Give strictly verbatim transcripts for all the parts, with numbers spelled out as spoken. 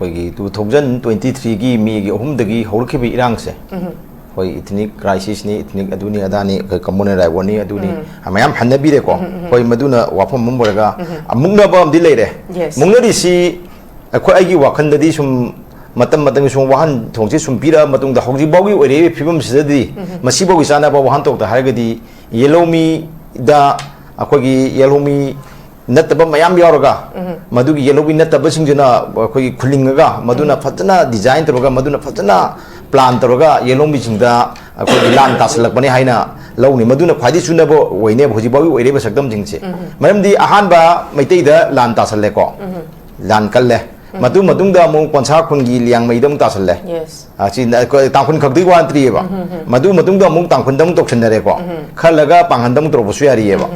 ꯑꯩꯈꯣꯏꯒꯤ two thousand twenty ꯊ꯭ꯔꯤꯒꯤ ꯃꯦꯒꯤ ꯑꯍꯨꯝꯗꯒꯤ ꯍꯧꯔꯛꯈꯤꯕ ꯏꯔꯥꯡꯁꯦ, ꯑꯩꯈꯣꯏ ꯏꯊꯅꯤꯛ ꯀ꯭ꯔꯥꯏꯁꯤꯁꯅꯤ, ꯏꯊꯅꯤꯛ ꯑꯗꯨꯅꯤ ꯑꯗꯥꯅꯤ, ꯑꯩꯈꯣꯏ ꯀꯝꯃꯨꯅꯦꯜ ꯔꯥꯏꯋꯥꯔꯅꯤ ꯑꯗꯨꯅꯤ, ꯃꯌꯥꯝ ꯍꯟꯅꯕꯤꯔꯦꯀꯣ꯫ ꯍꯣꯏ, ꯃꯗꯨꯅ ꯋꯥꯐꯝ ꯑꯃ ꯑꯣꯏꯔꯒ, ꯃꯨꯛꯅꯕ ꯑꯃꯗꯤ ꯂꯩꯔꯦ꯫ Yes. ꯃꯨꯛꯅꯔꯤꯁꯤ ꯑꯩꯈꯣꯏ, ꯑꯩꯒꯤ ꯋꯥꯈꯜꯗꯗꯤ ꯁꯨꯝ ꯃꯇꯝ ꯃꯇꯝꯒꯤ ꯁꯨꯝ ꯋꯥꯍꯟꯊꯣꯡꯁꯤ ꯁꯨꯝ ꯄꯤꯔꯛꯑ ꯃꯇꯨꯡꯗ, ꯍꯧꯖꯤꯛ ꯐꯥꯎꯒꯤ ꯑꯣꯏꯔꯛꯏꯕ ꯐꯤꯕꯝꯁꯤꯗꯗꯤ, ꯃꯁꯤꯐꯥꯎꯒꯤ ꯆꯥꯟꯅꯕ ꯋꯥꯍꯟꯊꯣꯛꯇ ꯍꯥꯏꯔꯒꯗꯤ, ꯌꯦꯜꯍꯧꯃꯤꯗ ꯑꯩꯈꯣꯏꯒꯤ ꯌꯦꯜꯍꯧꯃꯤ ꯅꯠꯇꯕ ꯃꯌꯥꯝ ꯌꯥꯎꯔꯒ, ꯃꯗꯨꯒꯤ ꯌꯦꯜꯍꯧꯃꯤ ꯅꯠꯇꯕꯁꯤꯡꯗꯨꯅ ꯑꯩꯈꯣꯏꯒꯤ ꯈꯨꯜꯂꯤꯡꯉꯒ, ꯃꯗꯨꯅ ꯐꯖꯅ design ꯇꯧꯔꯒ, ꯃꯗꯨꯅ ꯐꯖꯅ plan ꯇꯧꯔꯒ ꯌꯦꯜꯍꯧꯃꯤꯁꯤꯡꯗ ꯑꯩꯈꯣꯏꯒꯤ ꯂꯥꯟ ꯇꯥꯁꯜꯂꯛꯄꯅꯤ ꯍꯥꯏꯅ ꯂꯧꯅꯤ꯫ ꯃꯗꯨꯅ ꯈ꯭ꯋꯥꯏꯗꯒꯤ ꯆꯨꯅꯕ ꯑꯣꯏꯅꯦꯕ ꯍꯧꯖꯤꯛ ꯐꯥꯎꯒꯤ ꯑꯣꯏꯔꯤꯕ ꯁꯛꯇꯝꯁꯤꯡꯁꯦ꯫ ꯃꯔꯝꯗꯤ ꯑꯍꯥꯟꯕ ꯃꯩꯇꯩꯗ ꯂꯥꯟ ꯇꯥꯁꯜꯂꯦꯀꯣ, ꯂꯥꯟ ꯀꯜꯂꯦ꯫ ꯃꯗꯨ ꯃꯇꯨꯡꯗ ꯑꯃꯨꯛ ꯀꯣꯟꯁꯥ ꯈꯨꯟꯒꯤ ꯂꯤꯌꯥꯡꯃꯩꯗ ꯑꯃꯨꯛ ꯇꯥꯁꯜꯂꯦ꯫ Yes. ꯑꯁꯤ ꯑꯩꯈꯣꯏ ꯇꯥꯡꯈꯨꯜ ꯈꯛꯇꯒꯤ ꯋꯥ ꯅꯠꯇ꯭ꯔꯤꯑꯕ꯫ ꯃꯗꯨ ꯃꯇꯨꯡꯗ ꯑꯃꯨꯛ ꯇꯥꯡꯈꯨꯜꯗ ꯑꯃꯨꯛ ꯇꯧꯁꯤꯟꯅꯔꯦꯀꯣ꯫ ꯈꯜꯂꯒ ꯄꯥꯡꯒꯟꯗ ꯑꯃꯨꯛ ꯇꯧꯔꯛꯄꯁꯨ ꯌꯥꯔꯤꯑꯕ꯫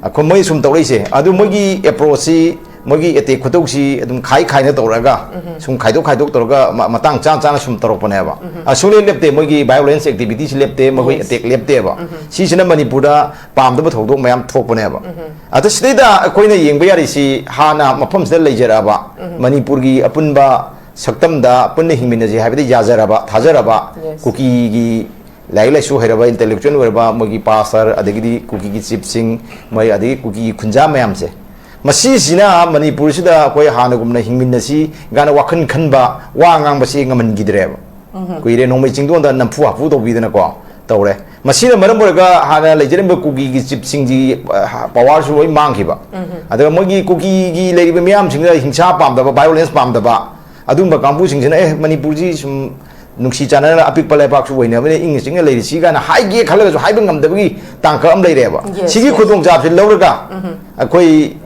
ꯑꯩꯈꯣꯏ ꯃꯣꯏ ꯁꯨꯝ ꯇꯧꯔꯛꯏꯁꯦ꯫ ꯑꯗꯨ ꯃꯣꯏꯒꯤ approach ꯁꯤ, ꯃꯣꯏꯒꯤ attack ꯈꯨꯇꯧꯁꯤ ꯑꯗꯨꯝ ꯈꯥꯏ ꯈꯥꯏꯅ ꯇꯧꯔꯛꯑꯒ, ꯁꯨꯝ ꯈꯥꯏꯗꯣꯛ ꯈꯥꯏꯗꯣꯛ ꯇꯧꯔꯒ ꯃ-, ꯃꯇꯥꯡ ꯆꯥ ꯆꯥꯅ ꯁꯨꯝ ꯇꯧꯔꯛꯄꯅꯦꯕ꯫ ꯑ, ꯁꯨꯡꯂꯦꯞ ꯂꯦꯞꯇꯦ ꯃꯣꯏꯒꯤ violence activity ꯁꯤ ꯂꯦꯞꯇꯦ, ꯃꯈꯣꯏ Yes. attack ꯂꯦꯞꯇꯦꯕ꯫ ꯁꯤꯁꯤꯅ ꯃꯅꯤꯄꯨꯔꯗ ꯄꯥꯝꯗꯕ ꯊꯧꯗꯣꯛ ꯃꯌꯥꯝ ꯊꯣꯛꯄꯅꯦꯕ꯫ ꯑꯗ ꯁꯤꯗꯩꯗ ꯑꯩꯈꯣꯏꯅ ꯌꯦꯡꯕ ꯌꯥꯔꯤꯁꯤ ꯍꯥꯟꯅ ꯃꯐꯝꯁꯤꯗ ꯂꯩꯖꯔꯛꯑꯕ ꯃꯅꯤꯄꯨꯔꯒꯤ ꯑꯄꯨꯟꯕ ꯁꯛꯇꯝꯗ ꯄꯨꯟꯅ ꯍꯤꯡꯃꯤꯟꯅꯁꯤ ꯍꯥꯏꯕꯗ ꯌꯥꯖꯔꯕ, ꯊꯥꯖꯔꯕ Yes. ꯀꯨꯀꯤꯒꯤ ꯂꯥꯏꯔꯤꯛ ꯂꯥꯏꯁꯨ ꯍꯩꯔꯕ, intellectual ꯑꯣꯏꯔꯕ ꯃꯣꯏꯒꯤ pastor, ꯑꯗꯒꯤꯗꯤ ꯀꯨꯀꯤꯒꯤ chief ꯁꯤꯡ, ꯃꯣꯏ ꯑꯗꯒꯤ ꯀꯨꯀꯤꯒꯤ ꯈꯨꯟꯖꯥ ꯃꯌꯥꯝꯁꯦ, ꯃꯁꯤꯁꯤꯅ ꯃꯅꯤꯄꯨꯔꯁꯤꯗ ꯑꯩꯈꯣꯏ ꯍꯥꯟꯅꯒꯨꯝꯅ ꯍꯤꯡꯃꯤꯟꯅꯁꯤ ꯀꯥꯏꯅ ꯋꯥꯈꯜ ꯈꯟꯕ, ꯋꯥ ꯉꯥꯡꯕꯁꯤ ꯉꯝꯍꯟꯈꯤꯗ꯭ꯔꯦꯕ꯫ ꯀꯨꯏꯔꯦ, ꯅꯣꯡꯃꯩ ꯆꯤꯡꯗꯣꯟꯗ ꯅꯝꯐꯨ ꯍꯥꯐꯨ ꯇꯧꯕꯤꯗꯅꯀꯣ ꯇꯧꯔꯦ꯫ ꯃꯁꯤꯅ ꯃꯔꯝ ꯑꯣꯏꯔꯒ ꯍꯥꯟꯅ ꯂꯩꯖꯔꯝꯕ ꯀꯨꯀꯤꯒꯤ chief ꯁꯤꯡꯒꯤ, ꯑ, power ꯁꯨ ꯂꯣꯏ ꯃꯥꯡꯈꯤꯕ꯫ ꯑꯗꯨꯒ ꯃꯣꯏꯒꯤ ꯀꯨꯀꯤꯒꯤ ꯂꯩꯔꯤꯕ ꯃꯤꯌꯥꯝꯁꯤꯡꯗ ꯍꯤꯡꯁꯥ ꯄꯥꯝꯗꯕ, violence ꯄꯥꯝꯗꯕ, ꯑꯗꯨꯒꯨꯝꯕ ꯀꯥꯡꯕꯨꯁꯤꯡꯁꯤꯅ, "ꯑꯦ, ꯃꯅꯤꯄꯨꯔꯁꯤ ꯁꯨꯝ ꯅꯨꯡꯁꯤ ꯆꯥꯟꯅꯅ ꯑꯄꯤꯛꯄ ꯂꯩꯕꯥꯛꯁꯨ ꯑꯣꯏꯅꯕꯅꯤꯅ ꯏꯪꯅ ꯆꯤꯛꯅ ꯂꯩꯔꯁꯤ" ꯀꯥꯏꯅ ꯍꯥꯏꯒꯦ ꯈꯜꯂꯒꯁꯨ ꯍꯥꯏꯕ ꯉꯝꯗꯕꯒꯤ ꯇꯥꯡꯀꯛ ꯑꯃ ꯂꯩꯔꯦꯕ꯫ Yes, ꯁꯤꯒꯤ yes. ꯈꯨꯗꯣꯡꯆꯥꯕꯁꯤ ꯂꯧꯔꯒ ꯑꯩꯈꯣꯏ,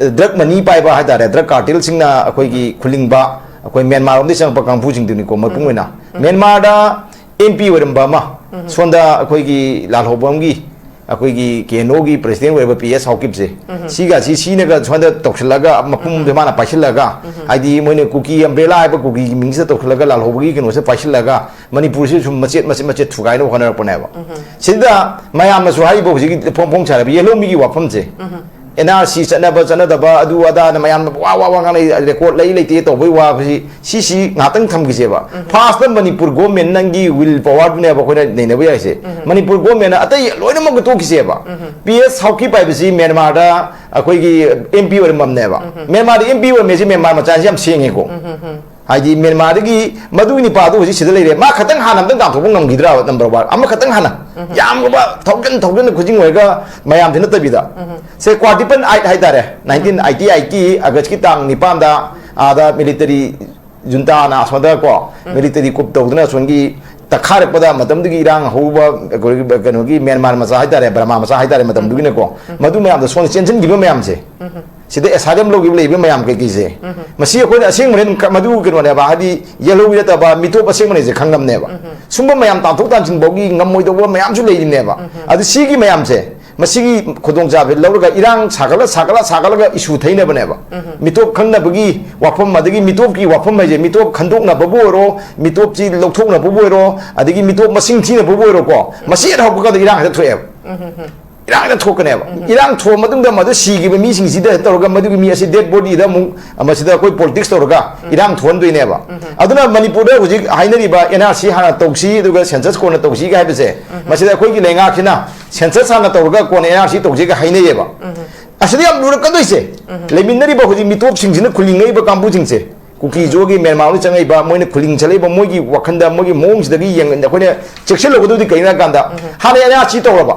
ꯑ, drug money ꯄꯥꯏꯕ ꯍꯥꯏꯇꯥꯔꯦ, drug cartel ꯁꯤꯡꯅ ꯑꯩꯈꯣꯏꯒꯤ ꯈꯨꯂꯤꯡꯕ, ꯑꯩꯈꯣꯏ ꯃ꯭ꯌꯥꯟꯃꯥꯔ ꯂꯣꯝꯗꯒꯤ ꯆꯪꯉꯛꯄ ꯀꯥꯡꯕꯨꯁꯤꯡꯗꯨꯅꯤꯀꯣ, ꯃꯄꯨꯡ ꯑꯣꯏꯅ꯫ ꯃ꯭ꯌꯥꯟꯃꯥꯔꯗ M P ꯑꯣꯏꯔꯝꯕ ꯑꯃ, ꯁꯣꯝꯗ ꯑꯩꯈꯣꯏꯒꯤ ꯂꯥꯜꯍꯧꯕꯝꯒꯤ, ꯑꯩꯈꯣꯏꯒꯤ K N O ꯒꯤ president ꯑꯣꯏꯔꯤꯕ P S ꯍꯥꯎꯀꯤꯞꯁꯦ, ꯁꯤꯒ ꯁꯤ ꯁꯤꯅꯒ ꯁꯣꯝꯗ ꯇꯧꯁꯤꯜꯂꯒ, ꯃꯄꯨꯝꯁꯦ ꯃꯥꯅ ꯄꯥꯏꯁꯤꯜꯂꯒ, ꯍꯥꯏꯗꯤ ꯃꯣꯏꯅ ꯀꯨꯀꯤ umbrella ꯍꯥꯏꯕ ꯀꯨꯀꯤꯒꯤ ꯃꯤꯡꯁꯤꯗ ꯇꯧꯁꯤꯜꯂꯒ, ꯂꯥꯜꯍꯧꯕꯒꯤ ꯀꯩꯅꯣꯁꯦ ꯄꯥꯏꯁꯤꯜꯂꯒ, ꯃꯅꯤꯄꯨꯔꯁꯤ ꯁꯨꯝ ꯃꯆꯦꯠ ꯃꯆꯦꯠ ꯃꯆꯦꯠ ꯊꯨꯒꯥꯏꯅꯕ ꯍꯣꯠꯅꯔꯛꯄꯅꯦꯕ꯫ ꯁꯤꯗ ꯃꯌꯥꯝꯅꯁꯨ ꯍꯥꯏꯔꯤꯕ ꯍꯧꯖꯤꯛꯀꯤ ꯐꯣꯡ ꯐꯣꯡ ꯁꯥꯔꯤꯕ ꯌꯦꯜꯍꯧꯃꯤꯒꯤ ꯋꯥꯐꯝꯁꯦ, ꯑꯦꯟ ꯑꯥꯔ ꯁꯤ ꯆꯠꯅꯕ ꯆꯠꯅꯗꯕ ꯑꯗꯨ ꯑꯗꯥꯅ ꯃꯌꯥꯝꯅ ꯋꯥ ꯋꯥ ꯋꯥ ꯉꯥꯡꯅꯩ, ꯔꯦꯀꯣꯔꯠ ꯂꯩ ꯂꯩꯇꯦ ꯇꯧꯕꯩ ꯋꯥꯕꯁꯤ, ꯁꯤꯁꯤ ꯉꯥꯏꯍꯥꯛꯇꯪ ꯊꯝꯈꯤꯁꯦꯕ꯫ ꯐꯥꯔꯁꯇ ꯃꯅꯤꯄꯨꯔ ꯒꯣꯔꯃꯦꯟ ꯅꯪꯒꯤ ꯋꯤꯜ ꯄꯋꯥꯔꯗꯨꯅꯦꯕ ꯑꯩꯈꯣꯏꯅ ꯅꯩꯅꯕ ꯌꯥꯏꯁꯦ꯫ ꯃꯅꯤꯄꯨꯔ ꯒꯣꯔꯃꯦꯟꯅ ꯑꯇꯩ ꯂꯣꯏꯅꯃꯛ ꯇꯣꯛꯈꯤꯁꯦꯕ꯫ ꯄꯤ ꯑꯦꯁ ꯁꯥꯎꯀꯤꯞ ꯍꯥꯏꯕꯁꯤ ꯃ꯭ꯌꯥꯟꯃꯥꯔꯗ ꯑꯩꯈꯣꯏꯒꯤ ꯑꯦꯝ ꯄꯤ ꯑꯣꯏꯔꯝꯃꯕꯅꯦꯕ꯫ ꯃ꯭ꯌꯥꯟꯃꯥꯔꯗ ꯑꯦꯝ ꯄꯤ ꯑꯣꯏꯔꯝꯃꯦꯁꯤ ꯃ꯭ꯌꯥꯟꯃꯥꯔ ꯃꯆꯥꯁꯤ ꯌꯥꯝ ꯁꯦꯡꯉꯦꯀꯣ꯫ ꯍꯥꯏꯗꯤ ꯃ꯭ꯌꯥꯟꯃꯥꯔꯗꯒꯤ ꯃꯗꯨꯒꯤ ꯅꯤꯄꯥꯗꯨ ꯍꯧꯖꯤꯛ ꯁꯤꯗ ꯂꯩꯔꯦ꯫ ꯃꯥ ꯈꯇꯪ ꯍꯥꯟꯅ ꯑꯝꯇꯪ ꯇꯥꯟꯊꯣꯛꯄ ꯉꯝꯈꯤꯗ꯭ꯔꯥꯕ? ꯅꯝꯕꯔ ꯋꯥꯟ ꯑꯃꯈꯛꯇꯪ ꯍꯥꯟꯅ ꯌꯥꯝꯈ꯭ꯔꯕ ꯊꯥꯎꯖꯟ ꯊꯥꯎꯖꯟ ꯈꯨꯖꯤꯡ ꯑꯣꯏꯔꯒ ꯃꯌꯥꯝꯁꯤ ꯅꯠꯇꯕꯤꯗ꯫ ꯁꯦ ꯀ꯭ꯋꯥꯔꯇꯤꯄꯟ ꯑꯥꯏꯠ ꯍꯥꯏꯇꯥꯔꯦ, ꯅꯥꯏꯟꯇꯤꯟ ꯑꯥꯏꯇꯤ ꯑꯥꯏꯠꯀꯤ ꯑꯥꯒꯁꯀꯤ ꯇꯥꯡ ꯅꯤꯄꯥꯟꯗ ꯑꯥꯗ ꯃꯤꯂꯤꯇꯔꯤ ꯖꯨꯟꯇꯥꯅ ꯑꯁꯣꯝꯗ ꯀꯣ ꯃꯤꯂꯤꯇꯔꯤ ꯀꯨꯞ ꯇꯧꯗꯅ ꯑꯁꯣꯝꯒꯤ ꯇꯛꯈꯥꯏꯔꯛꯄꯗ ꯃꯇꯝꯗꯨꯒꯤ ꯏꯔꯥꯡ ꯍꯧꯕ ꯑꯩꯈꯣꯏꯒꯤ ꯀꯩꯅꯣꯒꯤ ꯃ꯭ꯌꯥꯟꯃꯥꯔ ꯃꯆꯥ ꯍꯥꯏꯇꯥꯔꯦ, ꯕꯔꯃꯥ ꯃꯆꯥ ꯍꯥꯏꯇꯥꯔꯦ ꯃꯇꯝꯗꯨꯒꯤꯅꯀꯣ, ꯃꯗꯨ ꯃꯌꯥꯝꯗꯣ ꯁꯣꯝꯗ ꯆꯦꯟꯁꯤꯟꯈꯤꯕ ꯃꯌꯥꯝꯁꯦ, ꯁꯤꯗ ꯑꯦꯁꯥꯏꯂꯝ ꯂꯧꯈꯤꯕ ꯂꯩꯔꯤꯕ ꯃꯌꯥꯝ ꯀꯩꯀꯩꯁꯦ, ꯃꯁꯤ ꯑꯩꯈꯣꯏꯅ ꯑꯁꯦꯡꯕꯅꯦ ꯃꯗꯨ ꯀꯩꯅꯣꯅꯦꯕ, ꯍꯥꯏꯗꯤ ꯌꯦꯜꯍꯧꯕꯤ ꯅꯠꯇꯕ ꯃꯤꯇꯣꯞ ꯑꯁꯦꯡꯕꯅꯦꯁꯦ ꯈꯪꯂꯝꯅꯦꯕ꯫ ꯁꯨꯝꯕ ꯃꯌꯥꯝ ꯇꯥꯟꯊꯣꯛ ꯇꯥꯟꯁꯤꯟ ꯐꯥꯎꯒꯤ ꯉꯝꯃꯣꯏꯗꯧꯕ ꯃꯌꯥꯝꯁꯨ ꯂꯩꯔꯤꯅꯦꯕ꯫ ꯑꯗꯨ ꯁꯤꯒꯤ ꯃꯌꯥꯝꯁꯦ, ꯃꯁꯤꯒꯤ ꯈꯨꯗꯣꯡꯆꯥꯕ ꯂꯧꯔꯒ ꯏꯔꯥꯡ ꯁꯥꯒꯠꯂ ꯁꯥꯒꯠꯂ ꯁꯥꯒꯠꯂꯒ ꯏꯁꯨ ꯊꯩꯅꯕꯅꯦꯕ꯫ ꯃꯤꯇꯣꯞ ꯈꯪꯅꯕꯒꯤ ꯋꯥꯐꯝ, ꯑꯗꯒꯤ ꯃꯤꯇꯣꯞꯀꯤ ꯋꯥꯐꯝ ꯍꯥꯏꯁꯦ, ꯃꯤꯇꯣꯞ ꯈꯟꯗꯣꯛꯅꯕꯕꯨ ꯑꯣꯏꯔꯣ, ꯃꯤꯇꯣꯞꯁꯤ ꯂꯧꯊꯣꯛꯅꯕꯕꯨ ꯑꯣꯏꯔꯣ, ꯑꯗꯒꯤ ꯃꯤꯇꯣꯞ ꯃꯁꯤꯡ ꯊꯤꯅꯕꯕꯨ ꯑꯣꯏꯔꯣꯀꯣ, ꯃꯁꯤ ꯍꯦꯛ ꯍꯧꯔꯛꯄꯒ ꯏꯔꯥꯡ ꯍꯦꯛꯇ ꯊꯣꯛꯑꯦꯕ꯫ ꯏꯔꯥꯡ ꯍꯦꯛꯇ ꯊꯣꯛꯀꯅꯦꯕ꯫ ꯏꯔꯥꯡ ꯊꯣꯛꯑ ꯃꯇꯨꯡꯗ ꯃꯗꯨ ꯁꯤꯈꯤꯕ ꯃꯤꯁꯤꯡꯁꯤꯗ ꯇꯧꯔꯒ ꯃꯗꯨꯒꯤ ꯃꯤ ꯑꯁꯤ ꯗꯦꯠ ꯕꯣꯗꯤꯗ ꯑꯃꯨꯛ ꯃꯁꯤꯗ ꯑꯩꯈꯣꯏ ꯄꯣꯂꯤꯇꯤꯛꯁ ꯇꯧꯔꯒ ꯏꯔꯥꯡ ꯊꯣꯛꯍꯟꯗꯣꯏꯅꯦꯕ꯫ ꯑꯗꯨꯅ ꯃꯅꯤꯄꯨꯔꯗ ꯍꯧꯖꯤꯛ ꯍꯥꯏꯅꯔꯤꯕ ꯑꯦꯟ ꯑꯥꯔ ꯁꯤ ꯍꯥꯟꯅ ꯇꯧꯁꯤ ꯑꯗꯨꯒ ꯁꯦꯟꯁꯁ ꯀꯣꯟꯅ ꯇꯧꯁꯤꯒ ꯍꯥꯏꯕꯁꯦ, ꯃꯁꯤꯗ ꯑꯩꯈꯣꯏꯒꯤ ꯂꯩꯉꯥꯛꯁꯤꯅ ꯁꯦꯟꯁꯁ ꯍꯥꯟꯅ ꯇꯧꯔꯒ ꯀꯣꯟꯅ ꯑꯦꯟ ꯑꯥꯔ ꯁꯤ ꯇꯧꯁꯤꯒ ꯍꯥꯏꯅꯩꯌꯦꯕ꯫ ꯑꯁꯤꯗ ꯌꯥꯝ ꯂꯨꯔꯛꯀꯗꯣꯏꯁꯦ, ꯂꯩꯃꯤꯟꯅꯔꯤꯕ ꯍꯧꯖꯤꯛ ꯃꯤꯇꯣꯞꯁꯤꯡꯁꯤꯅ, ꯈꯨꯜꯂꯤꯡꯉꯛꯏꯕ ꯀꯥꯡꯕꯨꯁꯤꯡꯁꯦ, ꯀꯨꯀꯤꯖꯣꯒꯤ ꯃ꯭ꯌꯥꯟꯃꯥꯔꯗ ꯆꯪꯉꯛꯏꯕ, ꯃꯣꯏꯅ ꯈꯨꯜꯂꯤꯡ ꯆꯠꯂꯛꯏꯕ, ꯃꯣꯏꯒꯤ ꯋꯥꯈꯜꯗ, ꯃꯣꯏꯒꯤ ꯃꯑꯣꯡꯁꯤꯗꯒꯤ ꯌꯦꯡ-, ꯑꯩꯈꯣꯏꯅ ꯆꯦꯛꯁꯤꯜꯍꯧꯒꯗꯕꯗꯤ ꯀꯩꯅꯣ ꯍꯥꯏ ꯀꯥꯟꯗ, ꯍꯥꯟꯅ ꯑꯦꯟ ꯑꯥꯔ ꯁꯤ ꯇꯧꯔꯕ,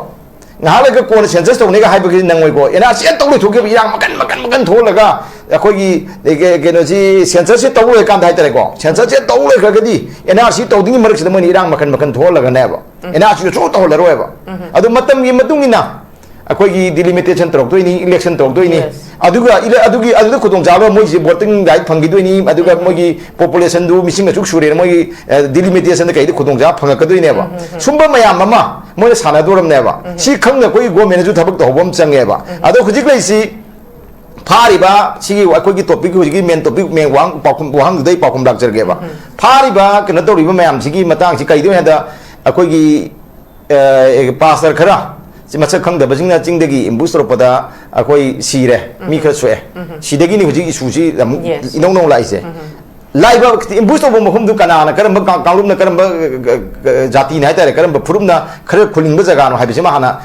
ꯉꯥꯏꯍꯥꯛ ꯂꯩꯔꯒ ꯀꯣꯟꯅ ꯁꯦꯟꯁꯁ ꯇꯧꯅꯤꯒ ꯍꯥꯏꯕꯒꯤꯗꯤ ꯅꯪꯉꯣꯏꯀꯣ꯫ ꯑꯦꯟ ꯑꯥꯔ ꯁꯤ ꯍꯦꯛ ꯇꯧ ꯂꯣꯏꯊꯣꯛꯈꯤꯕ, ꯏꯔꯥꯡ ꯃꯈꯟ ꯃꯈꯟ ꯃꯈꯟ ꯊꯣꯛꯍꯜꯂꯒ ꯑꯩꯈꯣꯏꯒꯤ ꯀꯩ-, ꯀꯩꯅꯣꯁꯤ, ꯁꯦꯟꯁꯁꯁꯤ ꯇꯧ ꯂꯣꯏꯔꯀꯥꯟꯗ ꯍꯥꯏꯇꯥꯔꯦꯀꯣ, ꯁꯦꯟꯁꯁꯁꯦ ꯇꯧ ꯂꯣꯏꯈ꯭ꯔꯒꯗꯤ ꯑꯦꯟ ꯑꯥꯔ ꯁꯤ ꯇꯧꯗ꯭ꯔꯤꯉꯩ ꯃꯔꯛꯁꯤꯗ ꯃꯣꯏꯅ ꯏꯔꯥꯡ ꯃꯈꯟ ꯃꯈꯟ ꯊꯣꯛꯍꯜꯂꯒꯅꯦꯕ, ꯑꯦꯟ ꯑꯥꯔ ꯁꯤꯁꯨ ꯁꯨꯡꯇꯧ ꯇꯧꯍꯜꯂꯔꯣꯏꯕ꯫ ꯑꯗꯨ ꯃꯇꯝꯒꯤ ꯃꯇꯨꯡ ꯏꯟꯅ ꯑꯩꯈꯣꯏꯒꯤ ꯗꯤꯂꯤꯃꯤꯇꯦꯁꯟ ꯇꯧꯔꯛꯇꯣꯏꯅꯤ, ꯏꯂꯦꯛꯁꯟ ꯇꯧꯔꯛꯇꯣꯏꯅꯤ꯫ Yes. ꯑꯗꯨꯒ ꯏꯂꯦ-, ꯑꯗꯨꯒꯤ, ꯑꯗꯨꯗ ꯈꯨꯗꯣꯡꯆꯥꯕ ꯃꯣꯏꯁꯦ ꯚꯣꯇꯤꯡ ꯔꯥꯏꯠ ꯐꯪꯈꯤꯗꯣꯏꯅꯤ, ꯑꯗꯨꯒ ꯃꯣꯏꯒꯤ ꯄꯣꯄꯨꯂꯦꯁꯟꯗꯨ ꯃꯤꯁꯤꯡ ꯑꯁꯨꯛ ꯁꯨꯔꯦꯅ ꯃꯣꯏꯒꯤ, ꯑ, ꯗꯤꯂꯤꯃꯤꯇꯦꯁꯟꯗ ꯀꯩꯗ ꯈꯨꯗꯣꯡꯆꯥꯕ ꯐꯪꯉꯛꯀꯗꯣꯏꯅꯦꯕ꯫ ꯁꯨꯝꯕ ꯃꯌꯥꯝ ꯑꯃ ꯃꯣꯏꯅ ꯁꯥꯟꯅꯗꯣꯔꯝꯅꯦꯕ꯫ ꯁꯤ ꯈꯪꯅ ꯑꯩꯈꯣꯏꯒꯤ ꯒꯣꯔꯃꯦꯟꯅꯁꯨ ꯊꯕꯛ ꯇꯧꯍꯧꯕ ꯑꯃ ꯆꯪꯉꯦꯕ꯫ ꯑꯗꯣ ꯍꯧꯖꯤꯛ ꯂꯩꯔꯤꯁꯤ ꯐꯥꯔꯤꯕ ꯁꯤꯒꯤ ꯑꯩꯈꯣꯏꯒꯤ ꯇꯣꯄꯤꯛ, ꯍꯧꯖꯤꯛꯀꯤ ꯃꯦꯟ ꯇꯣꯄꯤꯛ, ꯃꯦꯟ ꯋꯥꯍꯪ, ꯄꯥꯎꯈꯨꯝ, ꯋꯥꯍꯪꯗꯨꯗ ꯑꯩ ꯄꯥꯎꯈꯨꯝ ꯂꯥꯛꯆꯔꯒꯦꯕ꯫ ꯐꯥꯔꯤꯕ ꯀꯩꯅꯣ ꯇꯧꯔꯤꯕ ꯃꯌꯥꯝꯁꯤꯒꯤ ꯃꯇꯥꯡꯁꯤ ꯀꯩꯗꯧꯅꯤ ꯍꯥꯏꯗ, ꯑꯩꯈꯣꯏꯒꯤ, ꯑ, ꯄꯥꯁꯇꯔ ꯈꯔ ꯁꯤ ꯃꯁꯛ ꯈꯪꯗꯕꯁꯤꯡꯅ ꯆꯤꯡꯗꯒꯤ ꯑꯦꯝꯕꯨꯁ ꯇꯧꯔꯛꯄꯗ ꯑꯩꯈꯣꯏ ꯁꯤꯔꯦ, ꯃꯤ ꯈꯔ ꯁꯣꯛꯑꯦ꯫ ꯁꯤꯗꯒꯤꯅꯤ ꯍꯧꯖꯤꯛ ꯏꯁꯨꯁꯤ ꯑꯃꯨꯛ Yes. ꯏꯅꯧ ꯅꯧ ꯂꯥꯛꯏꯁꯦ꯫ ꯂꯥꯛꯏꯕ ꯑꯦꯝꯕꯨꯁ ꯇꯧꯕ ꯃꯐꯝꯗꯨ ꯀꯅꯥꯅ, ꯀꯔꯝꯕ ꯀꯥ- ꯀꯥꯡꯂꯨꯞꯅ, ꯀꯔꯝꯕ ꯑ, ꯑ, ꯖꯥꯇꯤꯅ ꯍꯥꯏꯇꯥꯔꯦ, ꯀꯔꯝꯕ ꯐꯨꯔꯨꯞꯅ ꯈꯔ ꯈꯨꯂꯤꯡꯕ ꯖꯒꯥꯅꯣ ꯍꯥꯏꯕꯁꯤꯃ ꯍꯥꯟꯅ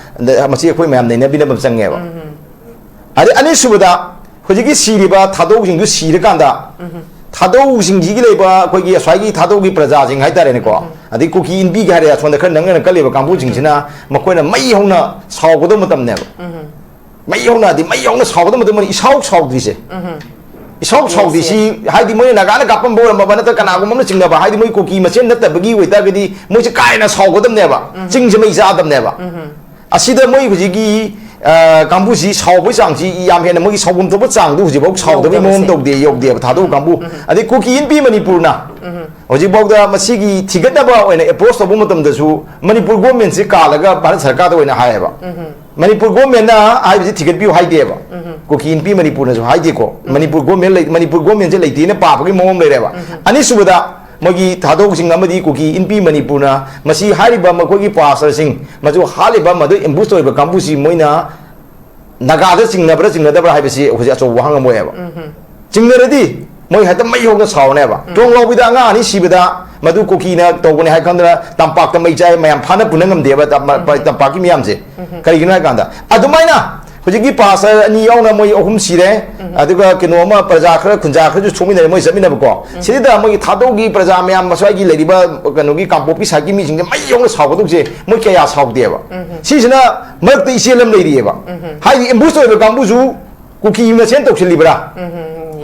ꯃꯁꯤ ꯑꯩꯈꯣꯏ ꯃꯌꯥꯝ ꯅꯩꯅꯕꯤꯅꯕ ꯆꯪꯉꯦꯕ꯫ ꯑꯗꯩ ꯑꯅꯤꯁꯨꯕꯗ, ꯍꯧꯖꯤꯛꯀꯤ ꯁꯤꯔꯤꯕ ꯊꯥꯗꯧꯁꯤꯡꯗꯨ ꯁꯤꯔꯀꯥꯟꯗ ꯊꯥꯗꯧꯁꯤꯡꯁꯤꯒꯤ ꯂꯩꯕ ꯑꯩꯈꯣꯏꯒꯤ ꯑꯁ꯭ꯋꯥꯏꯒꯤ ꯊꯥꯗꯧꯒꯤ ꯄ꯭ꯔꯖꯥꯁꯤꯡ ꯍꯥꯏꯇꯥꯔꯦꯅꯦꯀꯣ, ꯑꯗꯩ ꯀꯨꯀꯤ ꯏꯟꯄꯤꯒꯤ ꯍꯥꯏꯔꯦ, ꯑꯁꯣꯝꯗ ꯈꯔ ꯅꯪꯅ ꯀꯜꯂꯤꯕ ꯀꯥꯡꯕꯨꯁꯤꯡꯁꯤꯅ ꯃꯈꯣꯏꯅ ꯃꯩ ꯍꯧꯅ ꯁꯥꯎꯒꯗꯕ ꯃꯇꯝꯅꯦꯕ꯫ ꯃꯩ ꯍꯧꯅ ꯍꯥꯏꯗꯤ ꯃꯩ ꯍꯧꯅ ꯁꯥꯎꯒꯗꯕ ꯃꯇꯝ ꯑꯣꯏꯅ ꯏꯁꯥꯎ ꯁꯥꯎꯗ꯭ꯔꯤꯁꯦ꯫ ꯏꯁꯥꯎ Yes, ꯁꯥꯎꯗ꯭ꯔꯤꯁꯤ ꯍꯥꯏꯗꯤ ꯃꯣꯏꯅ ꯅꯥꯒꯥꯅ ꯀꯥꯞꯄꯝꯕ ꯑꯣꯏꯔꯝꯃꯕ ꯅꯠꯇ꯭ꯔꯒ ꯀꯅꯥꯒꯨꯝꯕ ꯑꯃꯅ ꯆꯤꯡꯅꯕ, ꯍꯥꯏꯗꯤ ꯃꯣꯏ ꯀꯨꯀꯤ ꯃꯁꯦꯟ ꯅꯠꯇꯕꯒꯤ ꯑꯣꯏꯇꯥꯔꯒꯗꯤ ꯃꯣꯏꯁꯦ ꯀꯥ ꯍꯦꯟꯅ ꯁꯥꯎꯒꯗꯕꯅꯦꯕ, ꯆꯤꯡꯁꯦ ꯃꯩ ꯆꯥꯗꯕꯅꯦꯕ꯫ ꯑꯁꯤꯗ ꯃꯣꯏ ꯍꯧꯖꯤꯛꯀꯤ ꯑ, ꯀꯥꯡꯕꯨꯁꯤ ꯁꯥꯎꯕꯒꯤ ꯆꯥꯡꯁꯤ ꯌꯥꯝ ꯍꯦꯟꯅ ꯃꯣꯏꯒꯤ ꯁꯥꯎꯐꯝ ꯊꯣꯛꯄ ꯆꯥꯡꯗꯨ ꯍꯧꯖꯤꯛꯐꯥꯎ ꯁꯥꯎꯗꯕꯒꯤ ꯃꯑꯣꯡ ꯌꯧꯗꯕꯁꯦ꯫ ꯇꯧꯗꯦ, ꯌꯧꯗꯦꯕ ꯊꯥꯗꯧ ꯀꯥꯡꯕꯨ꯫ ꯑꯗꯩ ꯀꯨꯀꯤ ꯏꯟꯄꯤ ꯃꯅꯤꯄꯨꯔꯅ ꯍꯧꯖꯤꯛꯐꯥꯎꯗ ꯃꯁꯤꯒꯤ ꯊꯤꯒꯠꯅꯕ ꯑꯣꯏꯅ ꯑꯦꯄ꯭ꯔꯣꯁ ꯇꯧꯕ ꯃꯇꯝꯗꯁꯨ ꯃꯅꯤꯄꯨꯔ ꯒꯣꯔꯃꯦꯟꯁꯤ ꯀꯥꯜꯂꯒ ꯚꯥꯔꯠ ꯁꯔꯀꯥꯔꯗ ꯑꯣꯏꯅ ꯍꯥꯏꯌꯦꯕ꯫ ꯃꯅꯤꯄꯨꯔ ꯒꯣꯔꯃꯦꯟꯅ ꯍꯥꯏꯕꯁꯤ ꯊꯤꯒꯠꯄꯤꯌꯨ ꯍꯥꯏꯗꯦꯕ꯫ ꯀꯨꯀꯤ ꯏꯟꯄꯤ ꯃꯅꯤꯄꯨꯔꯅꯁꯨ ꯍꯥꯏꯗꯦꯀꯣ꯫ ꯃꯅꯤꯄꯨꯔ ꯒꯣꯔꯃꯦꯟ ꯂꯩ, ꯃꯅꯤꯄꯨꯔ ꯒꯣꯔꯃꯦꯟꯁꯦ ꯂꯩꯇꯦꯅ ꯄꯥꯕꯒꯤ ꯃꯑꯣꯡ ꯂꯩꯔꯦꯕ꯫ ꯑꯅꯤꯁꯨꯕꯗ, ꯃꯣꯏꯒꯤ ꯊꯥꯗꯧꯁꯤꯡ ꯑꯃꯗꯤ ꯀꯨꯀꯤ ꯏꯟꯄꯤ ꯃꯅꯤꯄꯨꯔꯅ ꯃꯁꯤ ꯍꯥꯏꯔꯤꯕ ꯃꯈꯣꯏꯒꯤ ꯄꯥꯁꯇꯔꯁꯤꯡ, ꯃꯗꯨ ꯍꯥꯠꯂꯤꯕ, ꯃꯗꯨ ꯑꯦꯝꯕꯨꯁ ꯇꯧꯔꯤꯕ ꯀꯥꯡꯕꯨꯁꯤ ꯃꯣꯏꯅ ꯅꯥꯒꯥꯗ ꯆꯤꯡꯅꯕ꯭ꯔꯥ ꯆꯤꯡꯅꯗꯕ꯭ꯔꯥ ꯍꯥꯏꯕꯁꯤ ꯍꯧꯖꯤꯛ ꯑꯆꯧꯕ ꯋꯥꯍꯪ ꯑꯃ ꯑꯣꯏꯌꯦꯕ꯫ ꯆꯤꯡꯅꯔꯗꯤ ꯃꯣꯏ ꯍꯦꯛꯇ ꯃꯩ ꯍꯧꯅ ꯁꯥꯎꯔꯅꯦꯕ꯫ ꯇ꯭ꯔꯣꯡ ꯂꯥꯎꯕꯤꯗ ꯑꯉꯥꯡ ꯑꯅꯤ ꯁꯤꯕꯗ ꯃꯗꯨ ꯀꯨꯀꯤꯅ ꯇꯧꯕꯅꯦ ꯍꯥꯏ ꯈꯪꯗꯅ ꯇꯝꯄꯥꯛꯇ ꯃꯩ ꯆꯥꯏ, ꯃꯌꯥꯝ ꯐꯥꯅ ꯄꯨꯅ ꯉꯝꯗꯦꯕ ꯇꯝ-, ꯇꯝꯄꯥꯛꯀꯤ ꯃꯤꯌꯥꯝꯁꯦ꯫ ꯀꯔꯤꯒꯤꯅꯣ ꯍꯥꯏ ꯀꯥꯟꯗ ꯑꯗꯨꯃꯥꯏꯅ ꯍꯧꯖꯤꯛꯀꯤ ꯄꯥꯁꯇꯔ ꯑꯅꯤ ꯌꯥꯎꯅ ꯃꯣꯏ ꯑꯍꯨꯝ ꯁꯤꯔꯦ, ꯑꯗꯨꯒ ꯀꯩꯅꯣ ꯑꯃ ꯄ꯭ꯔꯖꯥ ꯈꯔ, ꯈꯨꯟꯖꯥ ꯈꯔꯁꯨ ꯁꯣꯛꯃꯤꯟꯅꯔꯦ, ꯃꯣꯏ ꯆꯠꯃꯤꯟꯅꯕꯀꯣ꯫ ꯁꯤꯗ ꯃꯣꯏꯒꯤ ꯊꯥꯗꯧꯒꯤ ꯄ꯭ꯔꯖꯥ ꯃꯌꯥꯝ, ꯃꯁ꯭ꯋꯥꯏꯒꯤ ꯂꯩꯔꯤꯕ ꯀꯩꯅꯣꯒꯤ ꯀꯥꯡꯄꯣꯛꯄꯤ ꯁꯥꯏꯠꯀꯤ ꯃꯤꯁꯤꯡꯁꯦ ꯃꯩ ꯌꯧꯅ ꯁꯥꯎꯒꯗꯧꯁꯦ ꯃꯣꯏ ꯀꯌꯥ ꯁꯥꯎꯗꯦꯕ꯫ ꯁꯤꯁꯤꯅ ꯃꯔꯛꯇ ꯏꯆꯦꯜ ꯑꯃ ꯂꯩꯔꯤꯑꯕ꯫ ꯍꯥꯏꯗꯤ ꯑꯦꯝꯕꯨꯁ ꯑꯣꯏꯕ ꯀꯥꯡꯕꯨꯁꯨ ꯀꯨꯀꯤ ꯃꯁꯦꯟ ꯇꯧꯁꯤꯜꯂꯤꯕ꯭ꯔꯥ?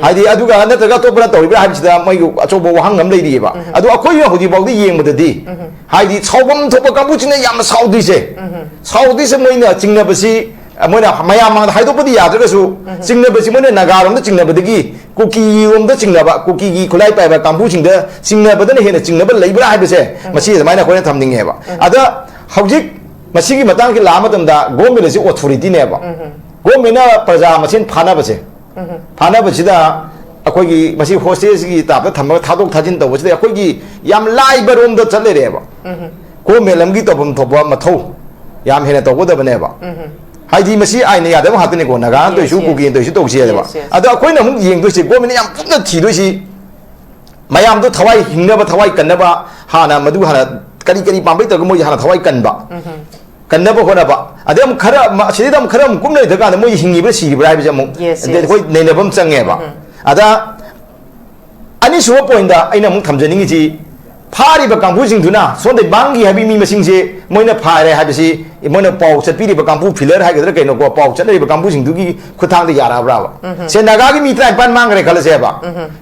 ꯍꯥꯏꯗꯤ ꯑꯗꯨꯒ ꯅꯠꯇ꯭ꯔꯒ ꯑꯇꯣꯞꯄꯅ ꯇꯧꯔꯤꯕ꯭ꯔꯥ ꯍꯥꯏꯕꯁꯤꯗ ꯃꯣꯏꯒꯤ ꯑꯆꯧꯕ ꯋꯥꯍꯪ ꯑꯃ ꯂꯩꯔꯤꯑꯕ꯫ ꯑꯗꯣ ꯑꯩꯈꯣꯏꯅ ꯍꯧꯖꯤꯛꯐꯥꯎꯗ ꯌꯦꯡꯕꯗꯗꯤ ꯍꯥꯏꯗꯤ ꯁꯥꯎꯐꯝ ꯊꯣꯛꯄ ꯀꯥꯡꯕꯨꯁꯤꯅ ꯌꯥꯝꯅ ꯁꯥꯎꯗ꯭ꯔꯤꯁꯦ꯫ ꯁꯥꯎꯗ꯭ꯔꯤꯁꯦ ꯃꯣꯏꯅ ꯆꯤꯡꯅꯕꯁꯤ, ꯃꯣꯏꯅ ꯃꯌꯥꯝ ꯃꯥꯡꯗ ꯍꯥꯏꯗꯣꯛꯄꯗꯤ ꯌꯥꯗ꯭ꯔꯒꯁꯨ, ꯆꯤꯡꯅꯕꯁꯤ ꯃꯣꯏꯅ ꯅꯥꯒꯥꯔꯣꯝꯗ ꯆꯤꯡꯅꯕꯗꯒꯤ ꯀꯨꯀꯤꯔꯣꯝꯗ ꯆꯤꯡꯅꯕ, ꯀꯨꯀꯤꯒꯤ ꯈꯨꯠꯂꯥꯏ ꯄꯥꯏꯕ ꯀꯥꯡꯕꯨꯁꯤꯡꯗ ꯆꯤꯡꯅꯕꯗꯅ ꯍꯦꯟꯅ ꯆꯤꯡꯅꯕ ꯂꯩꯕ꯭ꯔꯥ ꯍꯥꯏꯕꯁꯦ ꯃꯁꯤ ꯑꯗꯨꯃꯥꯏꯅ ꯑꯩꯈꯣꯏꯅ ꯊꯝꯅꯤꯡꯉꯦꯕ꯫ ꯑꯗ ꯍꯧꯖꯤꯛ ꯃꯁꯤꯒꯤ ꯃꯇꯥꯡꯁꯤ ꯂꯥꯛꯑ ꯃꯇꯝꯗ ꯒꯣꯔꯃꯦꯟ ꯑꯁꯤ ꯑꯣꯊꯣꯔꯤꯇꯤꯅꯦꯕ꯫ ꯒꯣꯔꯃꯦꯟꯅ ꯄ꯭ꯔꯖꯥ ꯃꯁꯦꯟ ꯐꯥꯅꯕꯁꯦ, ꯐꯥꯅꯕꯁꯤꯗ ꯑꯩꯈꯣꯏꯒꯤ ꯃꯁꯤ ꯍꯣꯁꯇꯦꯖꯒꯤ ꯇꯥꯏꯞꯇ ꯊꯝꯃꯒ ꯊꯥꯗꯣꯛ ꯊꯥꯖꯤꯟ ꯇꯧꯕꯁꯤꯗ ꯑꯩꯈꯣꯏꯒꯤ ꯌꯥꯝ ꯂꯥꯏꯕ ꯔꯣꯝꯗ ꯆꯠ ꯂꯩꯔꯦꯕ꯫ ꯒꯣꯔꯃꯦꯟ ꯑꯃꯒꯤ ꯇꯧꯐꯝ ꯊꯣꯛꯄ ꯃꯊꯧ, ꯌꯥꯝ ꯍꯦꯟꯅ ꯇꯧꯒꯗꯕꯅꯦꯕ꯫ ꯍꯥꯏꯗꯤ ꯃꯁꯤ ꯑꯥꯏꯟꯅ ꯌꯥꯗꯕ ꯉꯥꯛꯇꯅꯤꯀꯣ, ꯅꯥꯒꯥꯅ Yes, ꯇꯧꯔꯤꯁꯨ, yes. ꯀꯨꯀꯤꯅ ꯇꯧꯔꯤꯁꯨ ꯇꯧꯁꯤ ꯍꯥꯏꯕ꯫ Yes, yes. ꯑꯗꯣ ꯑꯩꯈꯣꯏꯅ ꯑꯃꯨꯛ ꯌꯦꯡꯗꯣꯏꯁꯦ, ꯒꯣꯔꯃꯦꯟꯅ ꯌꯥꯝ ꯀꯟꯅ ꯊꯤꯗꯣꯏꯁꯤ, ꯃꯌꯥꯝꯗꯣ ꯊꯋꯥꯏ ꯍꯤꯡꯅꯕ, ꯊꯋꯥꯏ ꯀꯟꯅꯕ, ꯍꯥꯟꯅ ꯃꯗꯨ ꯍꯥꯟꯅ ꯀꯔꯤ ꯀꯔꯤ ꯄꯥꯝꯕꯩ ꯇꯧꯔꯒ ꯃꯣꯏꯁꯦ ꯍꯥꯟꯅ ꯊꯋꯥꯏ ꯀꯟꯕ, ꯀꯟꯅꯕ ꯍꯣꯠꯅꯕ꯫ ꯑꯗꯩ ꯑꯃꯨꯛ ꯈꯔ ꯑꯃ, ꯑꯁꯤꯗꯩꯗ ꯑꯃꯨꯛ ꯈꯔ ꯑꯃꯨꯛ ꯀꯨꯝ ꯂꯩꯊ ꯀꯥꯟꯗ ꯃꯣꯏꯁꯦ ꯍꯤꯡꯉꯤꯕ꯭ꯔꯥ ꯁꯤꯔꯤꯕ꯭ꯔꯥ ꯍꯥꯏꯕꯁꯦ ꯑꯃꯨꯛ Yes, ꯑꯗꯩ yes. ꯑꯩꯈꯣꯏ ꯅꯩꯅꯕ ꯑꯃ ꯆꯪꯉꯦꯕ꯫ ꯑꯗ ꯑꯅꯤꯁꯨꯕ ꯄꯣꯏꯟꯗ ꯑꯩꯅ ꯑꯃꯨꯛ ꯊꯝꯖꯅꯤꯡꯉꯤꯁꯤ, ꯐꯥꯔꯤꯕ ꯀꯥꯡꯕꯨꯁꯤꯡꯗꯨꯅ ꯁꯣꯝꯗ ꯃꯥꯡꯈꯤ ꯍꯥꯏꯕꯒꯤ ꯃꯤ ꯃꯁꯤꯡꯁꯦ, ꯃꯣꯏꯅ ꯐꯥꯔꯦ ꯍꯥꯏꯕꯁꯤ, ꯃꯣꯏꯅ ꯄꯥꯎ ꯆꯠꯄꯤꯔꯤꯕ ꯀꯥꯡꯕꯨ, ꯐꯤꯂꯔ ꯍꯥꯏꯒꯗ꯭ꯔꯥ ꯀꯩꯅꯣꯀꯣ, ꯄꯥꯎ ꯆꯠꯅꯔꯤꯕ ꯀꯥꯡꯕꯨꯁꯤꯡꯗꯨꯒꯤ ꯈꯨꯠꯊꯥꯡꯗ ꯌꯥꯔꯛꯑꯕ꯭ꯔꯥꯕ? ꯁꯦ, ꯅꯥꯒꯥꯒꯤ ꯃꯤ ꯇꯔꯥꯅꯤꯄꯥꯟ ꯃꯥꯡꯈ꯭ꯔꯦ ꯈꯜꯂꯁꯦꯕ,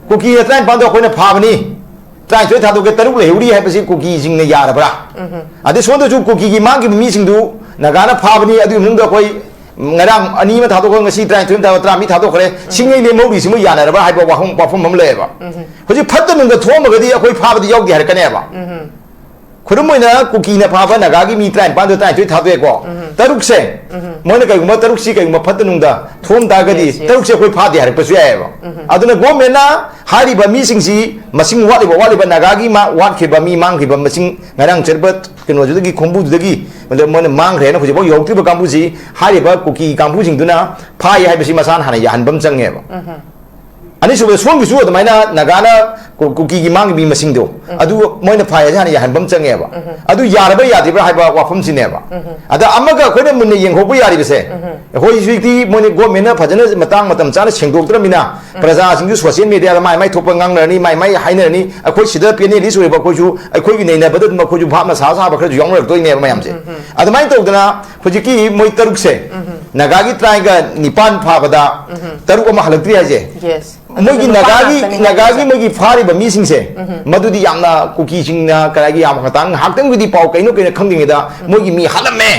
ꯀꯨꯀꯤꯅ ꯇꯔꯥꯅꯤꯄꯥꯟꯗꯣ ꯑꯩꯈꯣꯏꯅ ꯐꯥꯕꯅꯤ, ꯇꯔꯥꯅꯤꯊꯣꯏ ꯊꯥꯗꯣꯛꯀꯦ, ꯇꯔꯨꯛ ꯂꯩꯍꯧꯔꯤ ꯍꯥꯏꯕꯁꯤ ꯀꯨꯀꯤꯁꯤꯡꯅ ꯌꯥꯔꯕ꯭ꯔꯥ? ꯑꯗꯩ ꯁꯣꯝꯗꯁꯨ ꯀꯨꯀꯤꯒꯤ ꯃꯥꯡꯈꯤꯕ ꯃꯤꯁꯤꯡꯗꯨ ꯅꯥꯒꯥꯅ ꯐꯥꯕꯅꯤ, ꯑꯗꯨꯒꯤ ꯃꯅꯨꯡꯗ ꯑꯩꯈꯣꯏ ꯉꯔꯥꯡ ꯑꯅꯤ ꯑꯃ ꯊꯥꯗꯣꯛꯈ꯭ꯔꯦ, ꯉꯁꯤ ꯇꯔꯥꯅꯤꯊꯣꯏ ꯑꯃ ꯊꯥꯗꯣꯛ, ꯇꯔꯥ ꯃꯤ ꯊꯥꯗꯣꯛꯈ꯭ꯔꯦ, ꯁꯤꯉꯩ ꯂꯦꯝꯍꯧꯔꯤꯁꯤ ꯃꯣꯏ ꯌꯥꯅꯔꯕ꯭ꯔꯥ ꯍꯥꯏꯕ ꯋꯥꯐꯝ, ꯋꯥꯐꯝ ꯑꯃ ꯂꯩꯌꯦꯕ꯫ ꯍꯧꯖꯤꯛ ꯐꯠꯇ ꯅꯨꯡꯗ ꯊꯣꯛꯑꯝꯃꯒꯗꯤ ꯑꯩꯈꯣꯏ ꯐꯥꯕꯗꯤ ꯌꯥꯎꯗꯦ ꯍꯥꯏꯔꯛꯀꯅꯦꯕ꯫ ꯈꯨꯗꯝ ꯑꯣꯏꯅ ꯀꯨꯀꯤꯅ ꯐꯥꯕ ꯅꯥꯒꯥꯒꯤ ꯃꯤ ꯇꯔꯥꯅꯤꯄꯥꯟꯗꯣ ꯇꯔꯥꯅꯤꯊꯣꯏ ꯊꯥꯗꯣꯛꯑꯦꯀꯣ, ꯇꯔꯨꯛꯁꯦ, ꯃꯣꯏꯅ ꯀꯩꯒꯨꯝꯕ ꯇꯔꯨꯛꯁꯤ ꯀꯩꯒꯨꯝꯕ ꯐꯠꯇ ꯅꯨꯡꯗ ꯊꯣꯛꯑꯝ ꯇꯥꯔꯒꯗꯤ Yes, yes. ꯇꯔꯨꯛꯁꯦ ꯑꯩꯈꯣꯏ ꯐꯥꯗꯦ ꯍꯥꯏꯔꯛꯄꯁꯨ ꯌꯥꯏꯑꯕ꯫ ꯑꯗꯨꯅ ꯒꯣꯔꯃꯦꯟꯅ ꯍꯥꯏꯔꯤꯕ ꯃꯤꯁꯤꯡꯁꯤ ꯃꯁꯤꯡ ꯋꯥꯠꯂꯤꯕ, ꯋꯥꯠꯂꯤꯕ ꯅꯥꯒꯥꯒꯤ ꯃꯥ-, ꯋꯥꯠꯈꯤꯕ ꯃꯤ ꯃꯥꯡꯈꯤꯕ ꯃꯁꯤꯡ ꯉꯔꯥꯡ ꯆꯠꯄ ꯀꯩꯅꯣꯗꯨꯗꯒꯤ, ꯈꯣꯡꯕꯨꯗꯨꯗꯒꯤ ꯃꯣꯏꯅ ꯃꯥꯡꯈ꯭ꯔꯦꯅ ꯍꯧꯖꯤꯛꯐꯥꯎ ꯌꯧꯔꯛꯇ꯭ꯔꯤꯕ ꯀꯥꯡꯕꯨꯁꯤ ꯍꯥꯏꯔꯤꯕ ꯀꯨꯀꯤ ꯀꯥꯡꯕꯨꯁꯤꯡꯗꯨꯅ ꯐꯥꯏ ꯍꯥꯏꯕꯁꯤ ꯃꯁꯥꯅ ꯍꯥꯟꯅ ꯌꯥꯍꯟꯕ ꯑꯃ ꯆꯪꯉꯦꯕ꯫ ꯑꯅꯤꯁꯨꯕꯗ ꯁꯣꯝꯒꯤꯁꯨ ꯑꯗꯨꯃꯥꯏꯅ ꯅꯥꯒꯥꯅ ꯀꯨ-, ꯀꯨꯀꯤꯒꯤ ꯃꯥꯡꯈꯤꯕ ꯃꯤ ꯃꯁꯤꯡꯗꯣ, ꯑꯗꯨ ꯃꯣꯏꯅ ꯐꯥꯏ ꯍꯥꯏꯁꯦ ꯍꯥꯟꯅ ꯌꯥꯍꯟꯕ ꯑꯃ ꯆꯪꯉꯦꯕ꯫ ꯑꯗꯨ ꯌꯥꯔꯕ ꯌꯥꯗ꯭ꯔꯤꯕ꯭ꯔꯥ ꯍꯥꯏꯕ ꯋꯥꯐꯝꯁꯤꯅꯦꯕ꯫ ꯑꯗ ꯑꯃꯒ ꯑꯩꯈꯣꯏꯅ ꯃꯨꯟꯅ ꯌꯦꯡꯍꯧꯕ ꯌꯥꯔꯤꯕꯁꯦ, ꯑꯩꯈꯣꯏ ꯍꯧꯖꯤꯛꯇꯤ ꯃꯣꯏꯅ ꯒꯣꯔꯃꯦꯟꯅ ꯐꯖꯅ ꯃꯇꯥꯡ ꯃꯇꯝ ꯆꯥꯅ ꯁꯦꯡꯗꯣꯛꯇ꯭ꯔꯃꯤꯅ, ꯄ꯭ꯔꯖꯥꯁꯤꯡꯁꯨ ꯁꯣꯁꯤꯌꯦꯜ ꯃꯦꯗꯤꯌꯥꯗ ꯃꯥꯏ ꯃꯥꯏ ꯊꯣꯛꯄ ꯉꯥꯡꯅꯔꯅꯤ, ꯃꯥꯏ ꯃꯥꯏ ꯍꯥꯏꯅꯔꯅꯤ, ꯑꯩꯈꯣꯏ ꯁꯤꯗ ꯄꯦꯅꯦꯂꯤꯁ ꯑꯣꯏꯕ ꯑꯩꯈꯣꯏꯁꯨ, ꯑꯩꯈꯣꯏꯒꯤ ꯅꯩꯅꯕꯗ ꯑꯗꯨꯝ ꯑꯩꯈꯣꯏꯁꯨ ꯚꯥꯞꯅ ꯁꯥ ꯁꯥꯕ ꯈꯔꯁꯨ ꯌꯥꯎꯅꯔꯛꯇꯣꯏꯅꯦꯕ ꯃꯌꯥꯝꯁꯦ꯫ ꯑꯗꯨꯃꯥꯏꯅ ꯇꯧꯗꯅ ꯍꯧꯖꯤꯛꯀꯤ ꯃꯣꯏ ꯇꯔꯨꯛꯁꯦ, ꯅꯥꯒꯥꯒꯤ ꯇ꯭ꯔꯥꯏꯒ ꯅꯤꯄꯥꯟ ꯐꯥꯕꯗ ꯇꯔꯨꯛ ꯑꯃ ꯍꯜꯂꯛꯇ꯭ꯔꯤ ꯍꯥꯏꯁꯦ꯫ Yes. ꯃꯣꯏꯒꯤ ꯑꯗꯨꯁꯨ ꯅꯨꯄꯥ ꯅꯥꯒꯥꯒꯤ, ꯉꯥꯛꯇꯅꯤ ꯅꯥꯒꯥꯒꯤ ꯍꯥꯏꯕꯁꯦ꯫ ꯃꯣꯏꯒꯤ ꯐꯥꯔꯤꯕ ꯃꯤꯁꯤꯡꯁꯦ, ꯃꯗꯨꯗꯤ ꯌꯥꯝꯅ ꯀꯨꯀꯤꯁꯤꯡꯅ ꯀꯗꯥꯏꯒꯤ ꯌꯥꯝ ꯉꯇꯥꯡ ꯉꯥꯏꯍꯥꯛꯇꯪꯒꯤꯗꯤ ꯄꯥꯎ ꯀꯩꯅꯣ ꯀꯩꯅꯣ ꯈꯪꯗ꯭ꯔꯤꯉꯩꯗ ꯃꯣꯏꯒꯤ ꯃꯤ ꯍꯥꯠꯂꯝꯃꯦ,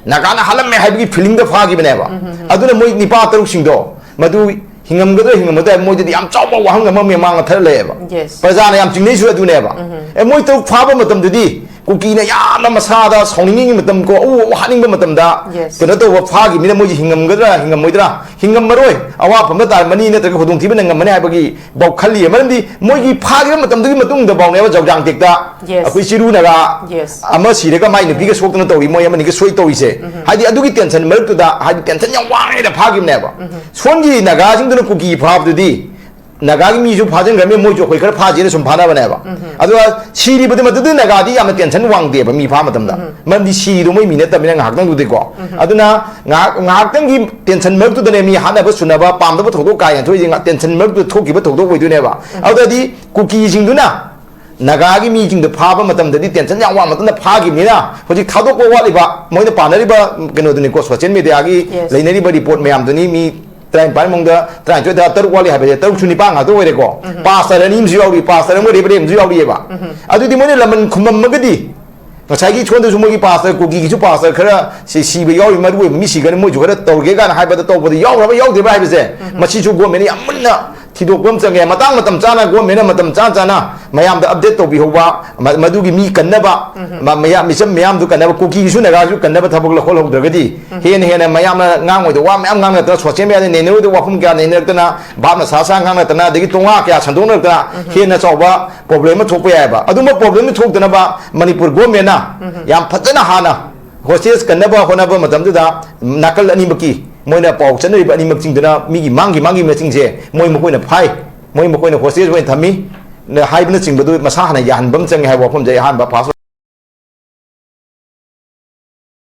ꯅꯥꯒꯥꯅ ꯍꯥꯠꯂꯝꯃꯦ ꯍꯥꯏꯕꯒꯤ ꯐꯤꯂꯤꯡꯗ ꯐꯥꯈꯤꯕꯅꯦꯕ꯫ ꯑꯗꯨꯅ ꯃꯣꯏ ꯅꯤꯄꯥ ꯇꯔꯨꯛꯁꯤꯡꯗꯣ ꯃꯗꯨ ꯍꯤꯡꯉꯝꯒꯗ꯭ꯔꯥ ꯍꯤꯡꯉꯝꯃꯗ꯭ꯔꯥ, ꯃꯣꯏꯗꯗꯤ ꯌꯥꯝ ꯆꯥꯎꯕ ꯋꯥꯍꯪ ꯑꯃ ꯃꯃꯥꯡꯗ ꯊꯔ ꯂꯩꯌꯦꯕ꯫ Yes. ꯄ꯭ꯔꯖꯥꯅ ꯌꯥꯝ ꯆꯤꯡꯅꯩꯁꯨ ꯑꯗꯨꯅꯦꯕ꯫ ꯑꯦ, ꯃꯣꯏ ꯇꯔꯨꯛ ꯐꯥꯕ ꯃꯇꯝꯗꯨꯗꯤ ꯀꯨꯀꯤꯅ ꯌꯥꯝꯅ ꯃꯁꯥꯗ ꯁꯥꯎꯅꯤꯡꯉꯤꯉꯩ ꯃꯇꯝ ꯀꯣ, ꯑꯎ ꯑꯎ ꯍꯥꯠꯅꯤꯡꯕ ꯃꯇꯝꯗ Yes. ꯀꯩꯅꯣ ꯇꯧꯕ ꯐꯥꯈꯤꯕꯅꯤꯅ ꯃꯣꯏꯁꯦ ꯍꯤꯡꯉꯝꯒꯗ꯭ꯔꯥ ꯍꯤꯡꯉꯝꯃꯣꯏꯗ꯭ꯔꯥ, ꯍꯤꯡꯉꯝꯃꯔꯣꯏ, ꯑꯋꯥꯐꯝꯗ ꯇꯥꯔꯝꯃꯅꯤ ꯅꯠꯇ꯭ꯔꯒ ꯈꯨꯗꯣꯡꯊꯤꯕ ꯅꯪꯉꯝꯃꯅꯤ ꯍꯥꯏꯕꯒꯤ ꯚꯥꯎ ꯈꯜꯂꯤ꯫ ꯃꯔꯝꯗꯤ ꯃꯣꯏꯒꯤ ꯐꯥꯈꯤꯕ ꯃꯇꯝꯗꯨꯒꯤ ꯃꯇꯨꯡꯗ ꯐꯥꯎꯅꯦꯕ ꯖꯧꯖꯥꯡ ꯇꯦꯛꯇ Yes. ꯑꯩꯈꯣꯏ ꯆꯤꯔꯨ ꯅꯥꯒꯥ Yes. ꯑꯃ ꯁꯤꯔꯒ ꯃꯥꯏ ꯅꯨꯄꯤꯒ ꯁꯣꯛꯇꯅ ꯇꯧꯔꯤ, ꯃꯣꯏ ꯑꯃꯅꯤꯒ ꯁꯣꯏ ꯇꯧꯔꯤꯁꯦ꯫ ꯍꯥꯏꯗꯤ ꯑꯗꯨꯒꯤ ꯇꯦꯟꯁꯟ ꯃꯔꯛꯇꯨꯗ ꯍꯥꯏꯗꯤ ꯇꯦꯟꯁꯟ ꯌꯥꯝ ꯋꯥꯡꯉꯦꯅ ꯐꯥꯈꯤꯕꯅꯦꯕ꯫ ꯁꯣꯝꯒꯤ ꯅꯥꯒꯥꯁꯤꯡꯗꯨꯅ ꯀꯨꯀꯤ ꯐꯥꯕꯗꯨꯗꯤ ꯅꯥꯒꯥꯒꯤ ꯃꯤꯁꯨ ꯐꯥꯖꯤꯟꯈ꯭ꯔꯕꯅꯤ, ꯃꯣꯏꯁꯨ ꯑꯩꯈꯣꯏ ꯈꯔ ꯐꯥꯁꯦꯅ ꯁꯨꯝ ꯐꯥꯅꯕꯅꯦꯕ꯫ ꯑꯗꯨꯒ ꯁꯤꯔꯤꯕꯗꯨ ꯃꯗꯨꯗꯤ ꯅꯥꯒꯥꯗꯤ ꯌꯥꯝꯅ ꯇꯦꯟꯁꯟ ꯋꯥꯡꯗꯦꯕ ꯃꯤ ꯐꯥ ꯃꯇꯝꯗ, ꯃꯔꯝꯗꯤ ꯁꯤꯔꯤꯗꯣ ꯃꯣꯏ ꯃꯤ ꯅꯠꯇꯕꯅꯤꯅ ꯉꯥꯏꯍꯥꯛꯇꯪꯗꯨꯗꯤꯀꯣ꯫ ꯑꯗꯨꯅ ꯉꯥꯏꯍꯥꯛ ꯉꯥꯏꯍꯥꯛꯇꯪꯒꯤ ꯇꯦꯟꯁꯟ ꯃꯔꯛꯇꯨꯗꯅꯦ ꯃꯤ ꯍꯥꯠꯅꯕ ꯁꯨꯅꯕ ꯄꯥꯝꯗꯕ ꯊꯧꯗꯣꯛ ꯀꯥ ꯍꯦꯟꯅ ꯊꯣꯛꯏꯁꯦ ꯉꯥꯏꯍꯥꯛ ꯇꯦꯟꯁꯟ ꯃꯔꯛꯇꯨꯗ ꯊꯣꯛꯈꯤꯕ ꯊꯧꯗꯣꯛ ꯑꯣꯏꯗꯣꯏꯅꯦꯕ꯫ ꯑꯗꯨꯗꯗꯤ ꯀꯨꯀꯤꯁꯤꯡꯗꯨꯅ ꯅꯥꯒꯥꯒꯤ ꯃꯤꯁꯤꯡꯗꯣ ꯐꯥꯕ ꯃꯇꯝꯗꯗꯤ ꯇꯦꯟꯁꯟ ꯌꯥꯝ ꯋꯥꯡꯃꯟꯗꯅ ꯐꯥꯈꯤꯕꯅꯤꯅ ꯍꯧꯖꯤꯛ ꯊꯥꯗꯣꯛꯄ ꯋꯥꯠꯂꯤꯕ ꯃꯣꯏꯅ ꯄꯥꯅꯔꯤꯕ ꯀꯩꯅꯣꯗꯨꯅꯤꯀꯣ, ꯁꯣꯁꯤꯌꯦꯜ ꯃꯦꯗꯤꯌꯥꯒꯤ Yes. ꯂꯩꯅꯔꯤꯕ ꯔꯤꯄꯣꯔꯠ ꯃꯌꯥꯝꯗꯨꯅꯤ꯫ ꯃꯤ ꯇꯔꯥꯅꯤꯄꯥꯟ ꯃꯅꯨꯡꯗ ꯇꯔꯥꯅꯤꯊꯣꯏ ꯇꯔꯥ ꯇꯔꯨꯛ ꯋꯥꯠꯂꯤ ꯍꯥꯏꯕꯁꯦ ꯇꯔꯨꯛꯁꯨ ꯅꯤꯄꯥꯟ ꯉꯥꯛꯇ ꯑꯣꯏꯔꯦꯀꯣ꯫ ꯄꯥꯁꯇꯔ ꯑꯅꯤ ꯑꯃꯁꯨ ꯌꯥꯎꯔꯤ, ꯄꯥꯁꯇꯔ ꯑꯃꯒ ꯔꯦꯕꯔꯦꯟ ꯑꯃꯁꯨ ꯌꯥꯎꯔꯤꯑꯕ꯫ ꯑꯗꯨꯗꯤ ꯃꯣꯏꯅ ꯂꯃꯟ ꯈꯨꯝꯃꯝꯃꯒꯗꯤ ꯉꯁꯥꯏꯒꯤ ꯁꯣꯝꯗꯁꯨ ꯃꯣꯏꯒꯤ ꯄꯥꯁꯇꯔ, ꯀꯨꯀꯤꯒꯤꯁꯨ ꯄꯥꯁꯇꯔ ꯈꯔ ꯁꯤ ꯁꯤꯕ ꯌꯥꯎꯔꯤ, ꯃꯔꯨ ꯑꯣꯏꯕ ꯃꯤ ꯁꯤꯒꯅꯤ, ꯃꯣꯏꯁꯨ ꯈꯔ ꯇꯧꯔꯒꯦ ꯀꯥꯏꯅ ꯍꯥꯏꯕꯗ ꯇꯧꯕꯗ ꯌꯥꯎꯈ꯭ꯔꯕ ꯌꯥꯎꯗ꯭ꯔꯤꯕ꯭ꯔꯥ ꯍꯥꯏꯕꯁꯦ ꯃꯁꯤꯁꯨ ꯒꯣꯔꯃꯦꯟꯅ ꯌꯥꯝ ꯃꯨꯟꯅ ꯊꯤꯗꯣꯛꯄ ꯑꯃ ꯆꯪꯉꯦ꯫ ꯃꯇꯥꯡ ꯃꯇꯝ ꯆꯥꯅ ꯒꯣꯔꯃꯦꯟꯅ ꯃꯇꯝ ꯆꯥ ꯆꯥꯅ ꯃꯌꯥꯝꯗ ꯑꯞꯗꯦꯠ ꯇꯧꯕꯤꯍꯧꯕ, ꯃ- ꯃꯗꯨꯒꯤ ꯃꯤ ꯀꯟꯅꯕ, ꯃ- ꯃꯌꯥꯝ, ꯃꯤꯆꯝ ꯃꯌꯥꯝꯗꯨ ꯀꯟꯅꯕ, ꯀꯨꯀꯤꯒꯤꯁꯨ ꯅꯥꯒꯥꯒꯤꯁꯨ ꯀꯟꯅꯕ ꯊꯕꯛ ꯂꯧꯈꯠꯍꯧꯗ꯭ꯔꯒꯗꯤ ꯍꯦꯟꯅ ꯍꯦꯟꯅ ꯃꯌꯥꯝꯅ ꯉꯥꯡꯉꯣꯏꯗ ꯋꯥ ꯃꯌꯥꯝ ꯉꯥꯡꯅꯔꯛꯇꯅ, ꯁꯣꯁꯤꯌꯦꯜ ꯃꯦꯗꯤꯌꯥꯗ ꯅꯩꯅꯔꯣꯏꯗ ꯋꯥꯐꯝ ꯀꯌꯥ ꯅꯩꯅꯔꯛꯇꯅ, ꯚꯥꯞꯅ ꯁꯥ ꯁꯥ ꯉꯥꯡꯅꯔꯛꯇꯅ, ꯑꯗꯒꯤ ꯇꯣꯉꯥ ꯀꯌꯥ ꯁꯟꯗꯣꯛꯅꯔꯛꯇꯅ ꯍꯦꯟꯅ ꯆꯥꯎꯕ ꯄ꯭ꯔꯣꯕ꯭ꯂꯦꯝ ꯑꯃ ꯊꯣꯛꯄ ꯌꯥꯏꯑꯕ꯫ ꯑꯗꯨꯝꯕ ꯄ꯭ꯔꯣꯕ꯭ꯂꯦꯝꯗꯨ ꯊꯣꯛꯇꯅꯕ ꯃꯅꯤꯄꯨꯔ ꯒꯣꯔꯃꯦꯟꯅ ꯌꯥꯝ ꯐꯖꯅ ꯍꯥꯟꯅ ꯍꯣꯁꯇꯦꯖ ꯀꯟꯅꯕ ꯍꯣꯠꯅꯕ ꯃꯇꯝꯗꯨꯗ ꯅꯥꯀꯜ ꯑꯅꯤꯃꯛꯀꯤ ꯃꯣꯏꯅ ꯄꯥꯎ ꯆꯠꯅꯔꯤꯕ ꯑꯅꯤꯃꯛꯁꯤꯡꯗꯨꯅ ꯃꯤꯒꯤ ꯃꯥꯡꯒꯤ ꯃꯥꯡꯒꯤ ꯃꯁꯤꯡꯁꯦ ꯃꯣꯏ ꯃꯈꯣꯏꯅ ꯐꯥꯏ, ꯃꯣꯏ ꯃꯈꯣꯏꯅ ꯍꯣꯁꯇꯦꯖ ꯑꯣꯏꯅ ꯊꯝꯃꯤ ꯍꯥꯏꯕꯅꯆꯤꯡꯕꯗꯨ ꯃꯁꯥ ꯍꯥꯟꯅ ꯌꯥꯍꯟꯕ ꯑꯃ ꯆꯪꯉꯦ ꯍꯥꯏꯕ ꯋꯥꯐꯝꯁꯦ ꯑꯩ ꯑꯍꯥꯟꯕ ꯐꯥꯔꯁ